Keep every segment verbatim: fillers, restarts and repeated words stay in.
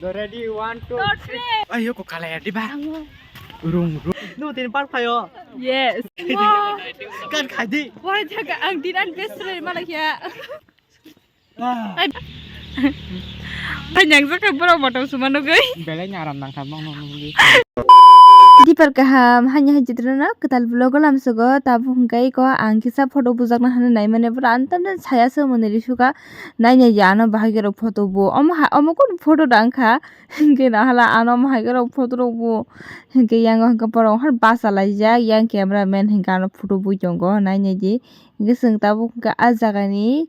Ready, one, two, three. Ayo, ko kala ya, di ba? Rung, rung. No, tin part phayo. Yes. Kan khai di. Pore jaga ang dinan best friend mana kya? Ah. Phanyang jaka borok motom suma nugui. Belai ni aram nang kha bang nang nugui. Dipar kaham, hanya hai chitra na kwtal vlog o lamsogo, tabuk hwnkhe ko ang kisa photo bujakna hwnwi naimani, pura antam saya se mwnwi risuka, naina ya ano bahai rok photo bo, omo ha, omo kun photo da wngkha, hwnkhe nahala ano omo hai rok photo rok bo, hwnkhe yang hwnkhe borok har bachalaijak, yang camera man hwnkhe ano photo bui tongo, naina di, hwnkhe chwng tabuk hwnkhe ah jagani.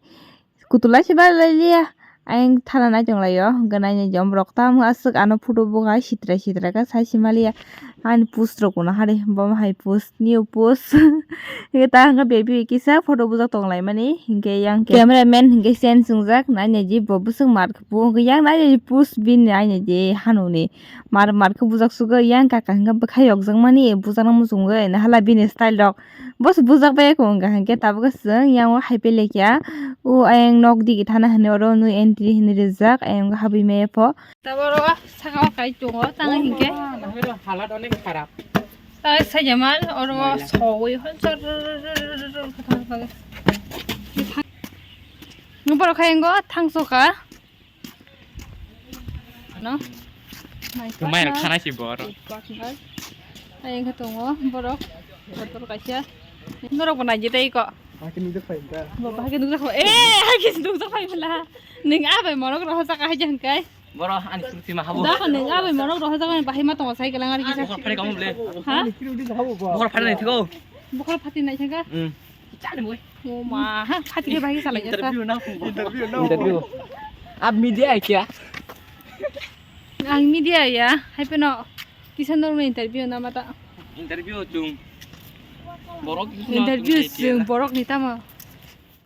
Kutulai se bai lai liya. Ayang thana nai tong lai o. Hwnkhe nai nai jom rok tamo aswk ano photo bo hai sitra sitra khe sai se maliya. Ani post rok bo no hari bo hai post new post. Hwnkhe ta hwnkhe baby kisa photo bujak tong lai mani. Hwnkhe yang camera man hwnkhe sen swngjak nai nai ji bo bwswk mar bo hwnkhe yang nai nai ji post bini nai nai ji hanoni mar mar khe bujak sugo yang kaka hwnkhe bwkhak yokjak mani bujak no muchungwi nahal bini style rok. Bo se bujak bai kho wngkha hwnkhe tabuk se chwng yang o hai pele kya. O ayang nok digi thana hinwi oro nw entry hinwi rijak ayang habwi maya pho. Tabuk oro saka o kai tongo tang hinkhe. Halat onek kharap. Tai sajaman oro sowi hon sor. Nung borok khayango thangsoka. No? Mai rok khana si bor. Ai, wngkha tongo borok. Borok kaisa. Norok bo naidi tai ko. Hakhe nukjak phai wngkha. Bo hakhe nukjak phai. Eh, hakhe nukjak phai bela. Ning abai morok rohojak hai jang kai. Boro ani kursi ma habo. Da ko ning abai morok rohojak bahai ma tongo sai kelang ari kisa. Bor phari kamu ble. Ha? Bor phari nai thiko. Bokol phati nai thangka. Hmm. Chale boy. O ma, ha, phati ke bahai salai jasa. Interview na. Interview na. Interview. Ab media hai kya? Ang media ya, hai peno kisa norok interview na mata. Interview chung. Borok interview chung borok ni tamo.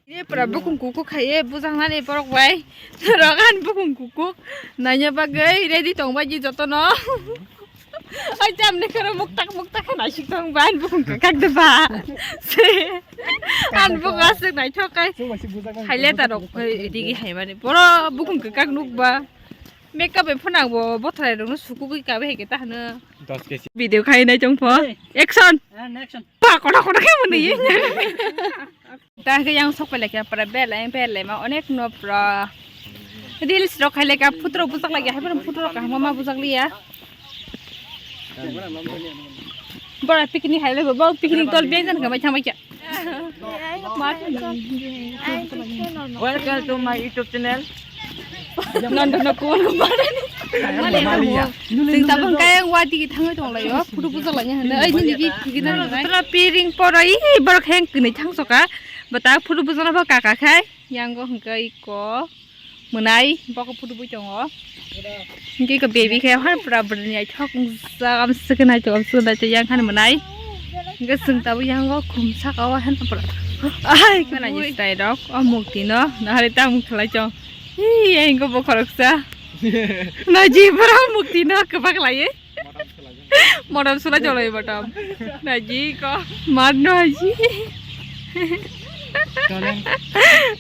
Ini pura bukung kuku khaye bujang nani borok bai. Rogan bukung kuku. Nanya bagai ready tong bai jotono. Oi, tamni khoro muktak muktak khana sik tong ban bukung kakak de ba. Se. An bukung asuk nai thok kai. Hai le ta rok digi hai mani. Boro bukung kakak nuk ba. Makeup e phunang bo bothrai rok no suku gui ka be ke ta hano. Dos kg. Video khai nai chong pho. Action. Ah, action. Pa koda koda khe mani. Ta hwnkhe yang sok pelaikha pura belai belaima onek no pura reels rok khai laikha photo rok bujak laikha hai pura photo rok kaham ma bujak liya. Bora picnic hai lai bo picnic tol beng jan khamai thamai kya. Welcome to my YouTube channel. Nondono kubun kubun. Chwng tabuk khe ayang watigi thangwi tonglaio, photo bujalaina hwnwi. Oini di tigina rwnai. Tora piring poro, ih, borok heng kwnwi thangsoka. Bwta photo bujana bo kaka khai, yango hwnkhe iko mwnai, bokhe photo bui tongo. Hwnkhe iko baby khe hwn pura bwrwini naithok wngjak, amswkhe naithok, amswkhe naithok, yang khani mwnai. Hwnkhe chwng tabuk yango khum saka o hwn pura. Ai, khwnai style rok, o mukti no, nahari tamung khlai chong. Hi, ai, hwnkhe bo khoroksa. Naji, bwrang mukti no kwbak laiwi. Motom sula joloi motom. Naji ko. Mar no haji.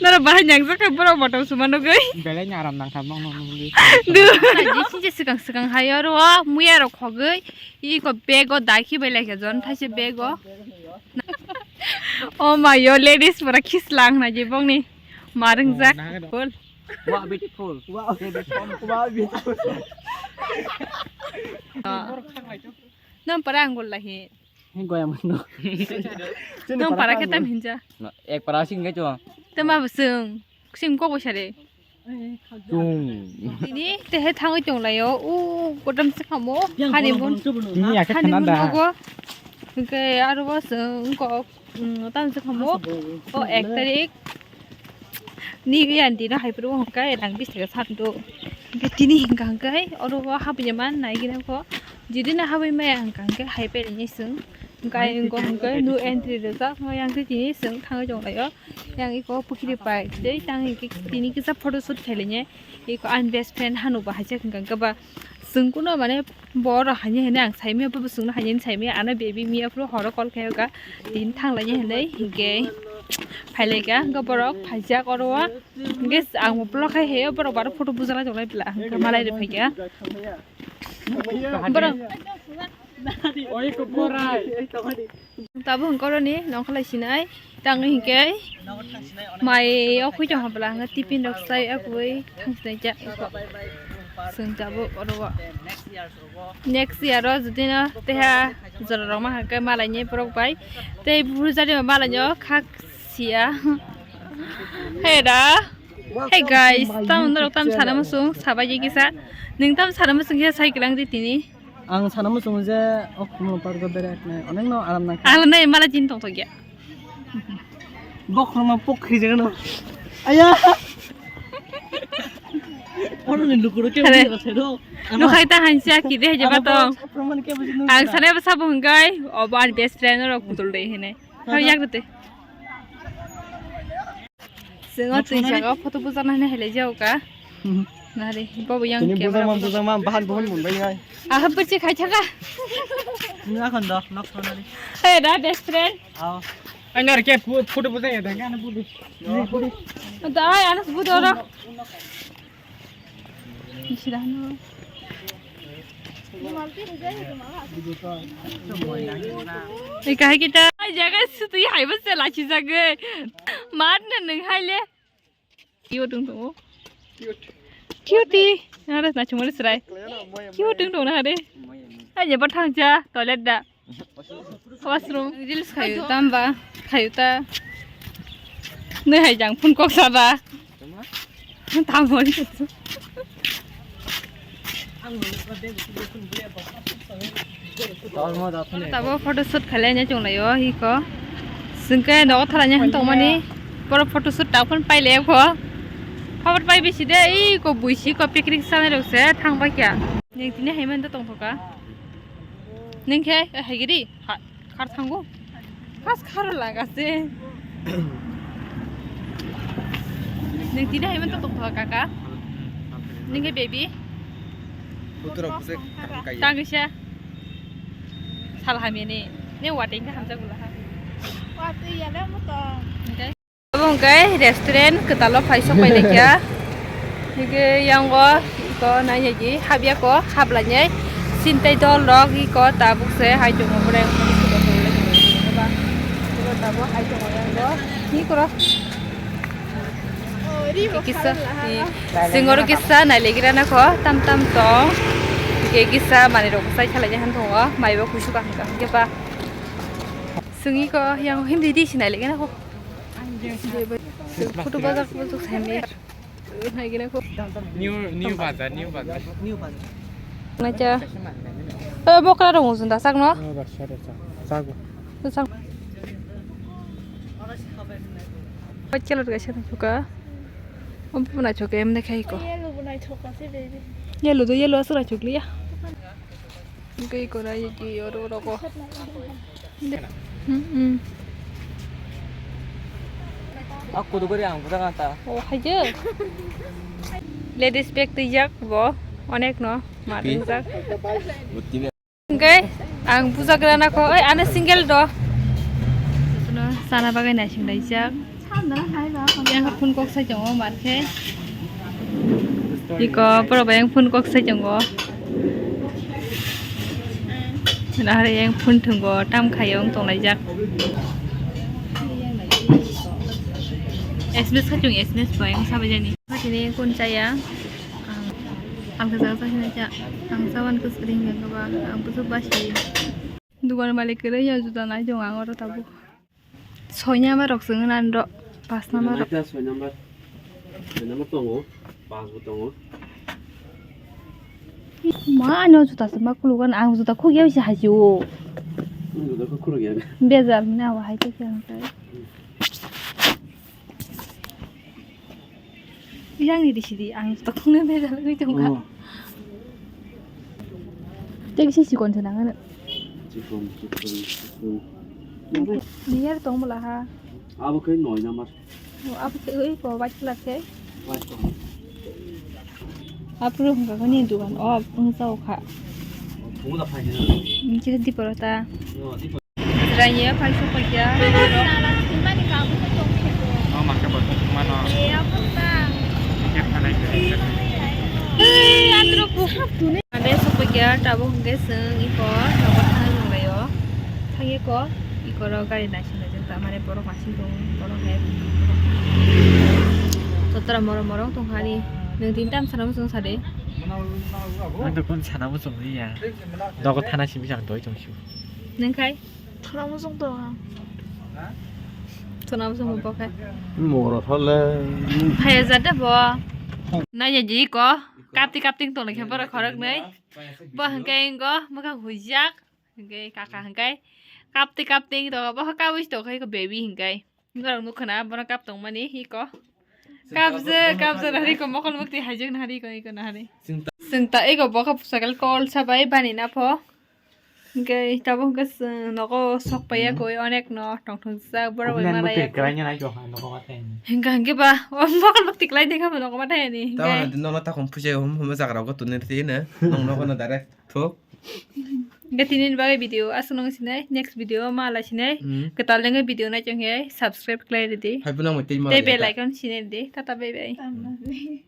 Nara bahai nyang jaka bwrok motom suma nugui. Belai ni aram nang kha mong nong nugui. Naji sinje swkang swkang hai oro muya rok khogui. Iko bag o dai khi bai lai kha jon thaise bag o. Oh my yo ladies pura khislang naji bongni. Marung jak. Bol. Wow, beautiful. Wow, beautiful. Wow, beautiful. Ah. Nang para anggul lahi. Heng goyang mano. Nang para khe tam hinja. No, ek para sing ge cho. Tama bwswng. Sing kok bwsari. Chung. Tini tehe thangwi tonglaio. U kotam se khamo. Hani mun. Ini ya khe khana da. Hwnkhe aro bo chwng kok. Mm, tamo se khamo. O ek tarik. Ni yan dino hai phuru hwnkhe rang bis taka san do. Hwnkhe tini hwnkha hwnkhe oro o habwi man nai gina kho. Jidino habwi maya hwnkha hwnkhe hai pele ni chwng. Hwnkhe ang go hwnkhe no entry rijak no yang tini chwng thangwi tonglaio. Yang iko pukhiri pai tei tang hwnkhe tini kisa photo shoot khailainya. Iko ani best friend hanu bo hai se hwnkha hwnkhe ba chwng kuno mane bo oro haini haini ang saimaya bo chwngno haini haini saimaya ano baby mia phuru horo call khaio ka tini thanglaini hinwi hinkhe Phailaika, hwnkhe borok phaijak oro o. Hwnkhe ang bo block khai heyo, borok baro photo bujalai tonglai bwla. Hwnkhe malai rw phaikha. Borok. Tabuk hwnkhe oroni nongkha lai sinai. Tangwi hwnkhe mai o khuitong habla hwnkhe tiffin rok chai akui thangsinai jak. Chwng tabuk oro o. Next year o jodi no teha jora rok ma hwnkhe malaini borok bai tei bufru jani bo malainio khak sia. Hey da. Hey guys, tamo norok tam sana muchung sabai kisa. Nwng tam sana muchung kisa sai kwlang di tini. Ang sana muchung je o Khumulwng park o berai nai onek no aram nang. Ang nai mala jin tong tong ya. Bokhorma pokri jaga no. Aya. Oro ni lukuro ke Are. Bini rasa do. Nukhai ta hansa ki de jaba tong. Ang sana ba sabo hwnkhe obo ani best friend rok putul de hene. Hau yak de. Chwng o twi jaga o photo bujaknai hinwi hai lai jak ka. Nari, bobo yang tini camera bujakma, bujakma, bahan buhun mun bai hai. Aha, bwrchi khai thaka. Ni akhon do, nok sonari. Hey, da best friend. Ao. Ai, nari ke pho-, photo bujak ya, da, ana budu. Da, ai, anas budu ro. Sida hanu. Ei, kahai kita, jaga sutui hai bose lachi jaga. Mat na nung hai le. Cute wng tongo. Cutie. Nare na chumari srai. Cute wng tongo na hade. Ai je bathang cha toilet da. Washroom. Reels khayu tamba. Khayu ta. Nui hai jang phun kok sara. Tamo ni. Tabo photoshoot khalai nya chwng lai o hi ko. Singke nogo thalai nya tong mani. Poro photoshoot ta phone pai le ko. Khobor pai bisi de i ko buisi ko picnic sanai rok se thang bai kya. Ning tini hai man to tong thoka. Ning khe hai giri. Khar thango. Khas kharo laga se. Nung tini hai man to tong thoka kaka. Nung khe baby. Putura buse kaham kaya. Tang kisa. Sal hamya ni. Ne wateng khe hamjak bula ha. Watui ya le mo to. Oke. Obo hwnkhe restaurant kwtalo phai sok pai laikha. Hwnkhe yango iko nainai di habya ko hablainai sintai dol rok iko tabuk se hai tongo boreng. Iko tabuk hai tongo yango. Iko rok. Kisa, singoro kisa nailegira na kho tam tam tong. Hwnkhe kisa manwi rok sai salai han tongo. Maibo kuisu kaham kaham khe ba. Singiko yang hindi di sinailegira na kho. Photo bazar ko bazar sami. Hai gina ko. New, new bazar, new bazar. Nacha. Eh, bokra rong usun da sak no? Oh, da, sare, sa-, sago. Sak. White color ga sare chuka. Om puna chuka em ne khai ko. Yellow bunai chuka se baby. Yellow do yellow asura chukliya. Gay ko rai ki oro roko. Hmm, hmm. Aku tu kori ang budak ata. Oh, haje. Ladies bag twijak bo, onek no, ma twijak. Buti be. Hwnkhe ang puja grana kho, oi, ano single do. Sana bagwi naising laijak. Yang phun kok sai tongo, mar khe. Iko, borok bai yang phun kok sai tongo. Nahar yang phun thwngo, tam khayo wng tong laijak. S M S kha chwng, S M S bo yang sabai jani. Khatini kun chaya. Ang, ang khe jaga chakhe nai cha. Ang sawan kwchwring ya khe ba, ang bwswk basi. Dugan malik kwrwi ya juda nai tongo ang oro tabuk. Soi nama rok chwng nani ro, pas nama rok. Naikha soi number. Soi number tongo, pas bo tongo. Ma ano juda se ma kulugan ang juda khugya bisi haji o. Ang juda khug khurugya. Bezar na wa hai khe ang kai. Yang ni di sidi ang tokong na beda lagi tong ka. Oh. Tei kisa sikon se nang ano. Sikon, sikon, sikon. Ni yar tong bula ha. Abo khe noi number. Oh, abo khe oi ko white color khe. White color. Apro hwnkha khe ni dugan o, wng chao kha. Thungla phai ni. Kisa di porota. Yo, di porota. Jwraini phai sokphaikha. Nala singmani kabu. Ande sokpaikia tabuk hwnkhe chwng iko nogo thangna nanglaio. Thangwi ko iko ro gari naisinglaijak ta mane borok masing tongo borok hai. Jotora morok morok tongkha ani. Nwng tini tam sana muchung sadi. Ang to kun sana muchung ya. Nogo thana simi jang doi tongsiu. Nwng khai? Thana muchung tongo. Thana muchung bo khai. Moro thole. Phai jada bo. Nai ya ji ko. Kapti kapti tong khe borok khorok nai. Bo hwnkhe ingo mwkhang huijak. Hwnkhe kaka hwnkhe kapti kapti tong bo kabui tong khe baby hwnkhe. Borok nukha na bono kap tongmani iko. Kapje kapje nahari ko mokol mukti haijak nahari ko iko nahari. Chwng ta iko bo kap sakal kol sabai bani na pho. Hwnkhe tabuk hwnkhe chwng nogo sok paiya koi onek no tongthokjak borok bai malaiya koi. Hwnkhe hwnkhe ba o mokol mukti kwlai de kha bo nogo ma thai ani. Tamo hwnkhe nono takhum phuisa hum hum jaga rok tuni rw twi no nong nogo no direct thuk. Hwnkhe tini ni bagwi video aswk nung sinai next video ma lai sinai. Kwtal nungwi video nai chong hai subscribe khlai rwdi. Hai phano mo tei ma tei bell icon sinai rwdi tata bye bye.